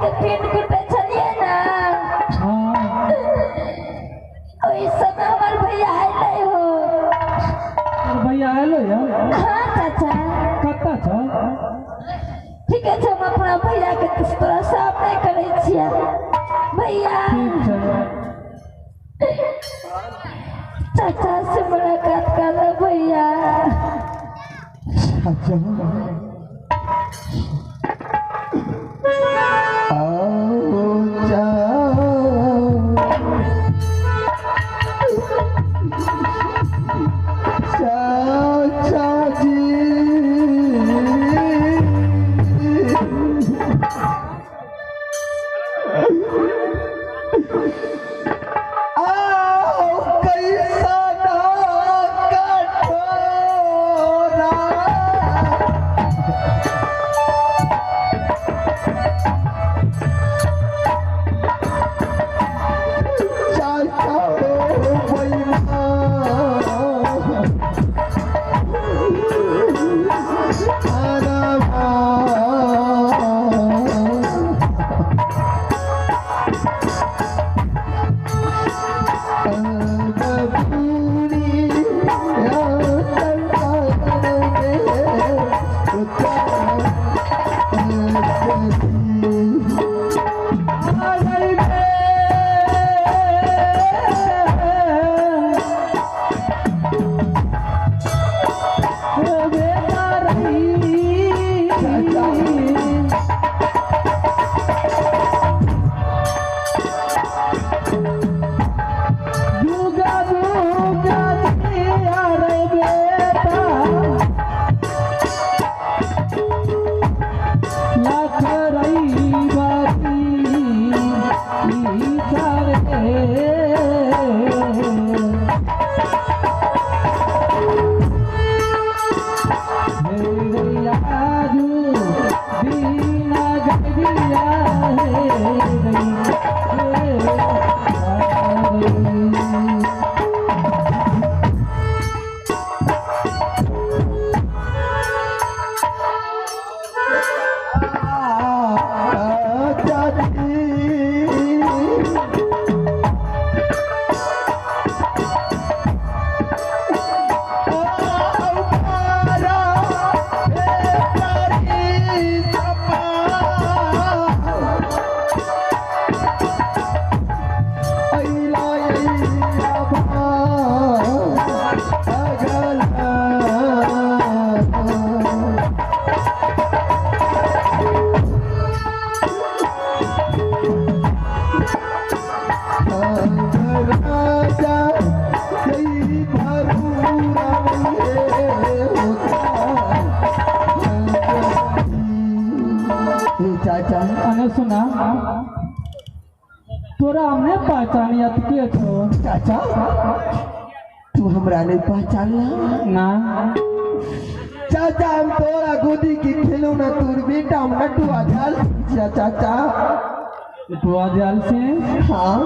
जे पिंड कुटै छलियै ने, हाँ। ओहि समय हमर भैया अयलै हो। तोर भैया आयलो या? हाँ चाचा। कतऽ छौ? ठीके छै, हम अपना भैया के तोरा सामने करै छियै भैया। ठीक छै। चाचा से मुलाकात कर लो भैया। चाचा आओ जाओ चाचा जी, आओ कैसा ना कठोरा। चाचा बैमा चाचा। अने सुना, तोरा हमने पहचानियत के छो? चाचा, तू हमरा नहीं पहचानला? ना। चाचा, हम तोरा गोदी की खिलौना तोर बेटा हम नटुआ झाल चाचा। नटुआ झाल से? हाँ।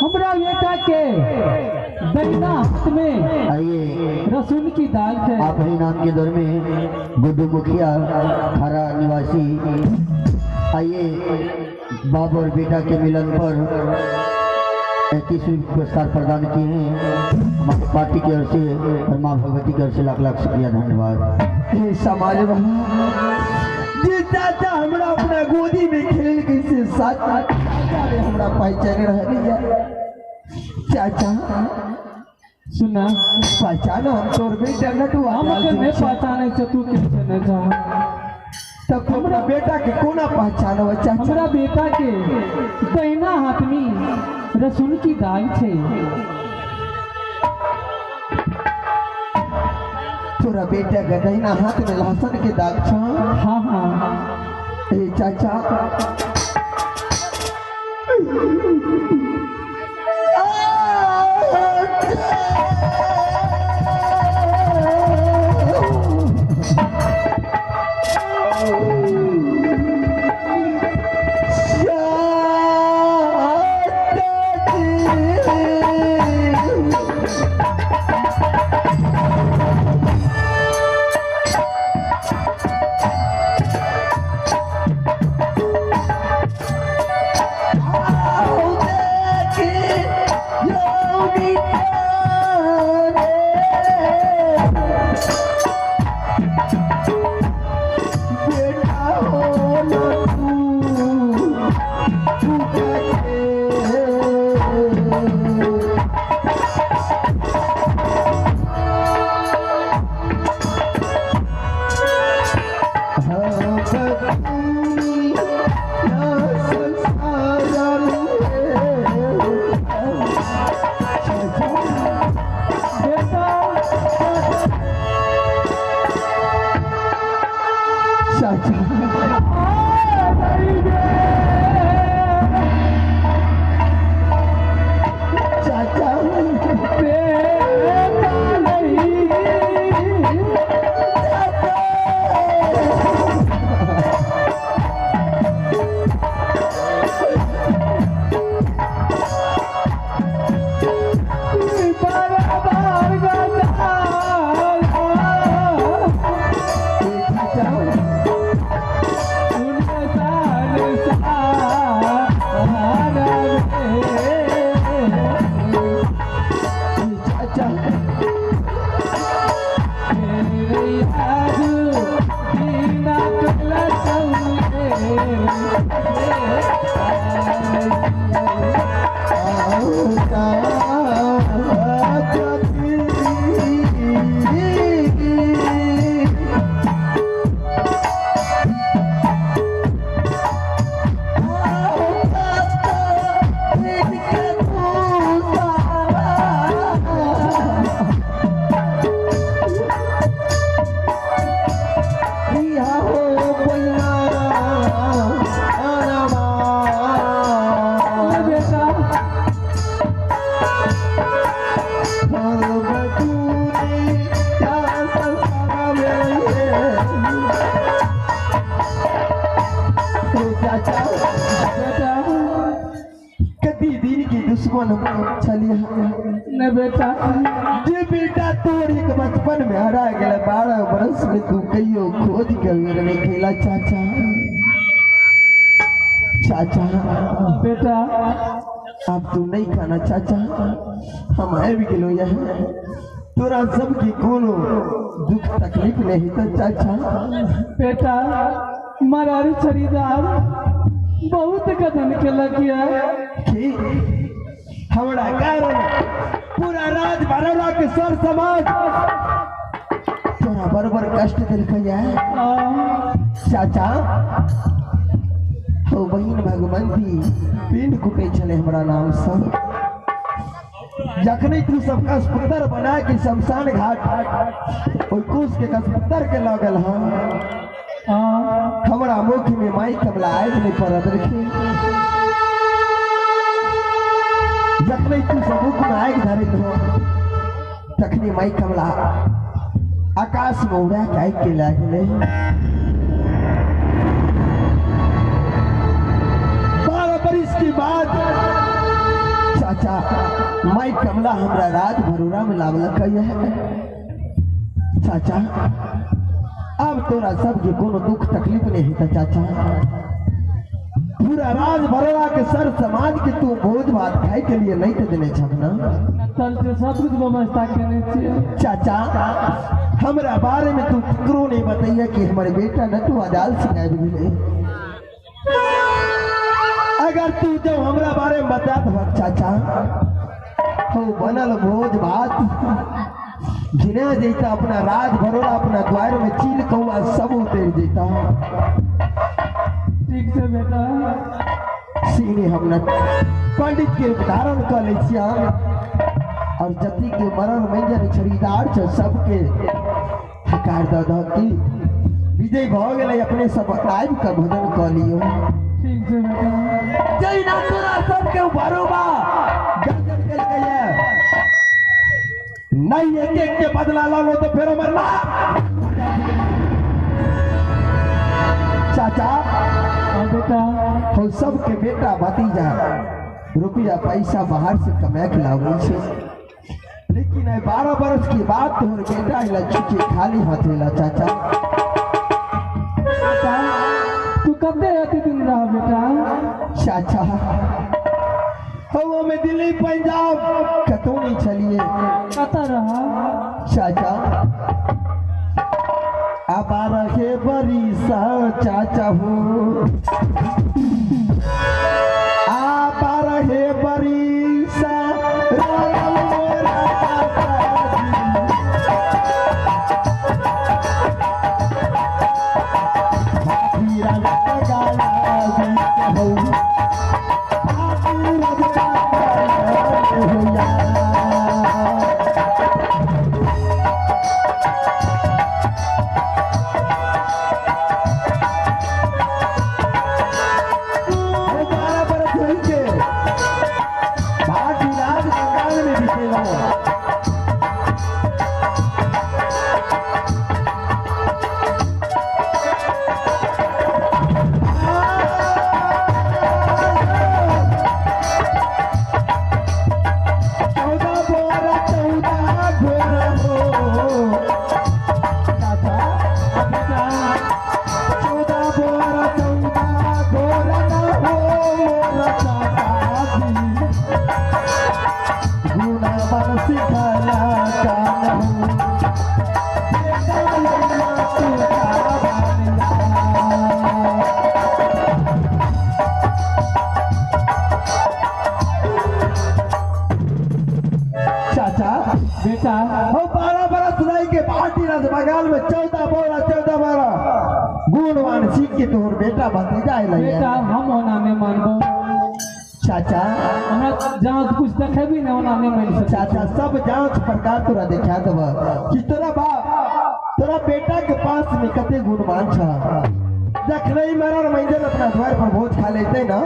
हमरा बेटा के दहिना हाथ में आइए रसूल की दाल है। आप ही नाम के दर में गुड्डू मुखिया खारा निवासी, आइए बाप और बेटा के मिलन पर 31वीं पुरस्कार प्रदान किए हैं। हमारी पार्टी की ओर से और माँ भगवती की ओर से लाख लाख शुक्रिया, धन्यवाद। हे समाज जी चाचा, हमरा अपना गोदी में खेल के से साथ चाचा रे हमरा पहचान रह है चाचा। सुना। पहचानो, हम तोर बेटा नटुआ। हम के नहीं पहचाने छे, तू कैसे नहीं जा? तब हमरा बेटा के कोना पहचानो चाचा? हमरा बेटा के दहिना हाथ में रसूल की दाल छे। तोरा बेटा के दहिना हाथ में लहसुन के दाग छो? हाँ हाँ। ए चाचा, चाचा बेटा कति दिन के दुश्मन हम छलिए। नहीं बेटा जे बेटा तोर एक बचपन में हरा गेल 12 बरस में तू कहियो खोज के नहीं खेला चाचा। चाचा बेटा अब तू नहीं खाना चाचा, हम आबि गेलो यह तोरा सबके कोनो दुख तकलीफ नहीं तो चाचा। बेटा मरारी छड़ीदार बहुत कदम केलक की हमरा कारण पूरा राज बरोड़ा के सर समाज तोरा बरोबर कष्ट दिलकै चाचा। हो बहिन भगवंती पिंड कुटे छले हमरा नाम से, जखने तू सब कसपुतर बना के शमशान घाट ओहि कुश के कसपुतर के लगल हन हमरा मुख में माई कमला आबि नहीं पड़त रखे। जखने तू सब मुख में आगि धरैत हो तखने माई कमला आकाश में उड़ा के आगि के लए गेलै। 12 बरिस के बाद चाचा माई कमला हमरा राज भरोरा में लावलक है। चाचा अब तोरा सबके कोनो दुख तकलीफ नहीं हेतै चाचा। पूरा राज भरोरा के सर समाज के तू भोज भात खाए के लिए नहीं तो देने छक ना, सब कुछ व्यवस्था केने छियै चाचा। हमरा बारे में तू केकरो नहीं बतैया कि हमारे बेटा नटुआ दाल सिंह आबि गेलै। अगर तू जब हमरा बारे में बता दबक चाचा हो बनल भोज भात घिना जैता, अपना राज भरोरा अपना द्वार में चील कौआ सब उतर जैता। ठीक से बेटा सीने हम न पंडित के धारण कर लै छियै और जति के मरण मंजर छड़ीदार छ सबके हकार दऽ दऽ की विजय भऽ गेलै। अपने सब आबि कऽ भोजन कऽ लियौ। ठीक छै बेटा। जहिना तोरा सबके भरोबा गजब केलकै नहीं एक एक के बदला लो तो फिर हमर ना चाचा। बेटा हम सबके बेटा भतीजा रुपया पैसा बाहर से कमा के लाबै छै, लेकिन 12 बरस के बाद तोहर बेटा अइला छुके खाली हाथ अइला चाचा। तू कते अति दिन रह बेटा? चाचा हम दिल्ली पंजाब कतौ नहीं चलिए। कतऽ रह चाचा? अब रहे बरिसा चाचा हो, आप रहे बरिसा बेटा हो 12 बरस रह के पार्टी रस बगाल में 14 बोरा 14 बारह गुणवान सीख के तोहर बेटा भतीजा अइलै। बेटा हम ओना नहीं मानबो चाचा, हमरा जांच कुछ देखेबी ना ओना नहीं मान सकै। चाचा सब जांच प्रकार तोरा देखा देब कि तोरा बाप तोरा बेटा के पास में कते गुणवान छ। जखने मरल मंजल अपना द्वार पर भोज खा लेते ना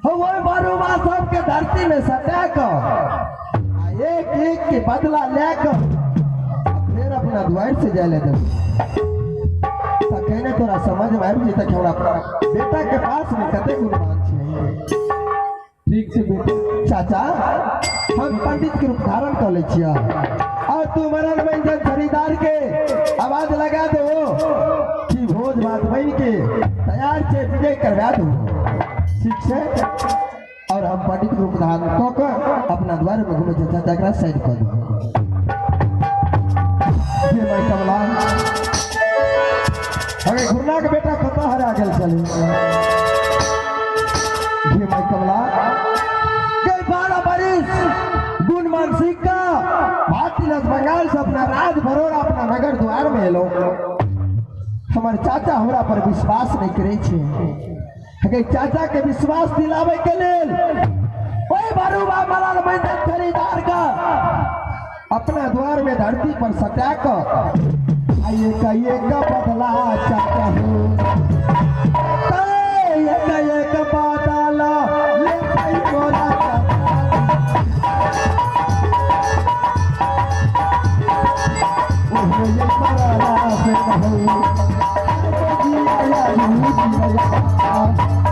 हो वही बारूबा सबके धरती में सटा क एक एक के बदला लेकर फिर अपना द्वार से जाए ले। तखने तोरा समझ में आबि जेतै कि हमरा बेटा के पास में कते गुणवान छै। ठीक छै बेटा। चाचा हम पंडित के रूप धारण कर ले छिया और तू मरल व्यंजन खरीदार के आवाज लगा दो कि भोज भात बन के तैयार छै, विजय करवा दो। ठीक छै, और हम पंडित के रूप धारण कऽ के अपना द्वार में घुमै छियै। चाचा एकरा साइड कऽ दो। हे माय कमला, अरे घुरना के बेटा कतऽ हरा गेल छलै? हे माय कमला, गई 12 बरिस गुण मानसिक का भारतीय बंगाल से अपना राज बरोड़ा अपना नगर द्वार में एलो। हमार चाचा हमरा पर विश्वास नहीं करे छे। अगर चाचा के विश्वास दिलावे के लेल ओए बारूबा मलाल मैदान खरीदार का अपना द्वार में धरती पर सटा कर आइए का ये का बदला चाचा हो, ये का ये का बदला ले भाई मोरा चाचा। ये मरला से हो जी आया जी आया।